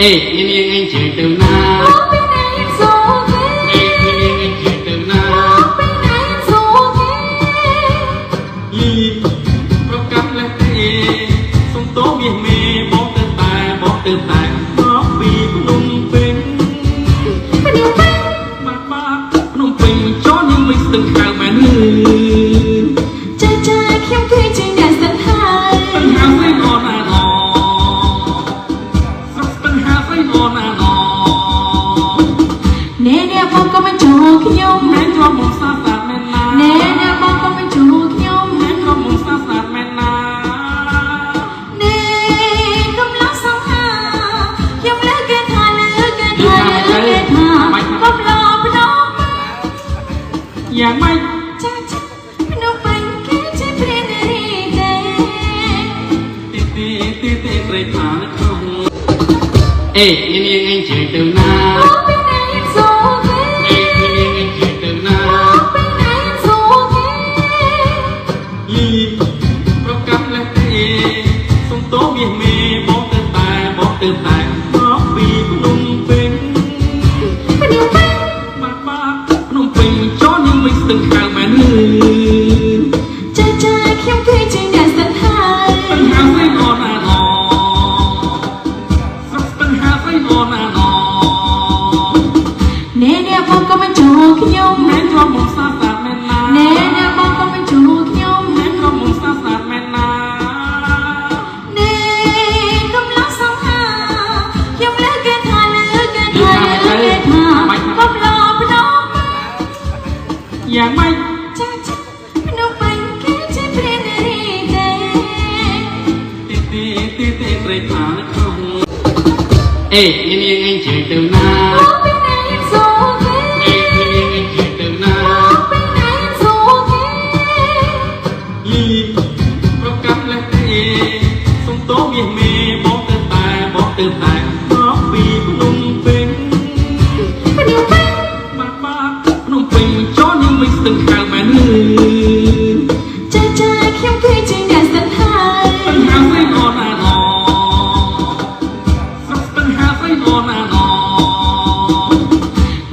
អេនាងអញជើងទៅណា មកពីណាខ្ញុំសួរគេ អេនាងអញជើងទៅណា មកពីណាខ្ញុំសួរគេ លីប្រកាសលេះទេសុំទោសមាសមេបងទៅតែបងទៅតែមកពីភ្នំពេញ ភ្នំពេញ បាទបាទភ្នំពេញចូលនាងវិញស្ទឹងខៅមែនឬ ចាចាខ្ញុំគឺជាអ្នកស្ទឹងហើយ ស្ទឹងហាស្រីល្អណាស់ណស្រុកស្ទឹងហាស្រីល្អណាស់ណ ណែអ្នកបងក៏មិនជួខ្ញុំ មែនជាប់មុំស្អាតស្អាតមែនណា ណែអ្នកបងក៏មិនជួខ្ញុំ មែនជាប់មុំស្អាតស្អាតមែនណា ណែកំឡោះសង្ហាខ្ញុំលើកគេថាលើកគេថាលើកគេថាកំឡោះភ្នំពេញ យ៉ាងម៉េច ចាចាភ្នំពេញគេជាព្រះនារីទេ ទេទេទេទេត្រីថានៅក្នុងអេនាងអញជើងទៅណា មកពីណាខ្ញុំសួរគេ អេនាងអញជើងទៅណា មកពីណាខ្ញុំសួរគេ លីប្រកាសលេះទេសុំទោសមាសមេបងទៅតែបងទៅតែមកពីភ្នំពេញ ភ្នំពេញ បាទបាទភ្នំពេញចូលនាងវិញស្ទឹងខៅមែនឬ ចាចាខ្ញុំគឺជាអ្នកស្ទឹងហើយ ស្ទឹងហាស្រីល្អណាស់ណស្រុកស្ទឹងហាស្រីល្អណាស់ណ ណែអ្នកបងក៏មិនជួខ្ញុំ មែនជាប់មុំស្អាតស្អាតមែនណា ណែអ្នកបងក៏មិនជួខ្ញុំ មែនជាប់មុំស្អាតស្អាតមែនណា ណែកំឡោះសង្ហាខ្ញុំលើកគេថាលើកគេថាលើកគេថាកំឡោះភ្នំពេញ យ៉ាងម៉េច ចាចាភ្នំពេញគេជាព្រះនារីទេ ទេទេទេទេត្រីថានៅក្នុងអេនាងអញជើងទៅណា មកពីណាខ្ញុំសួរគេ អេនាងអញជើងទៅណា មកពីណាខ្ញុំសួរគេ លីប្រកាសលេះទេសុំទោសមាសមេបងទៅតែបងទៅតែមកពីភ្នំពេញ ភ្នំពេញ បាទបាទភ្នំពេញចូលនាងវិញស្ទឹងខៅមែនឬ ចាចាខ្ញុំគឺជាអ្នកស្ទឹងហើយ ស្ទឹងហាស្រីល្អណាស់ណស្រុកស្ទឹងហាស្រីល្អណាស់ណ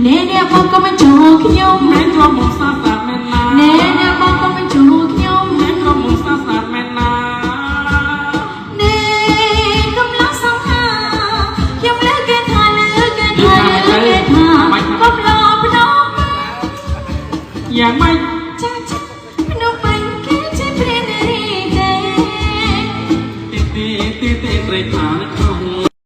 ណែអ្នកបងក៏មិនជួខ្ញុំ មែនជាប់មុំស្អាតស្អាតមែនណា ណែ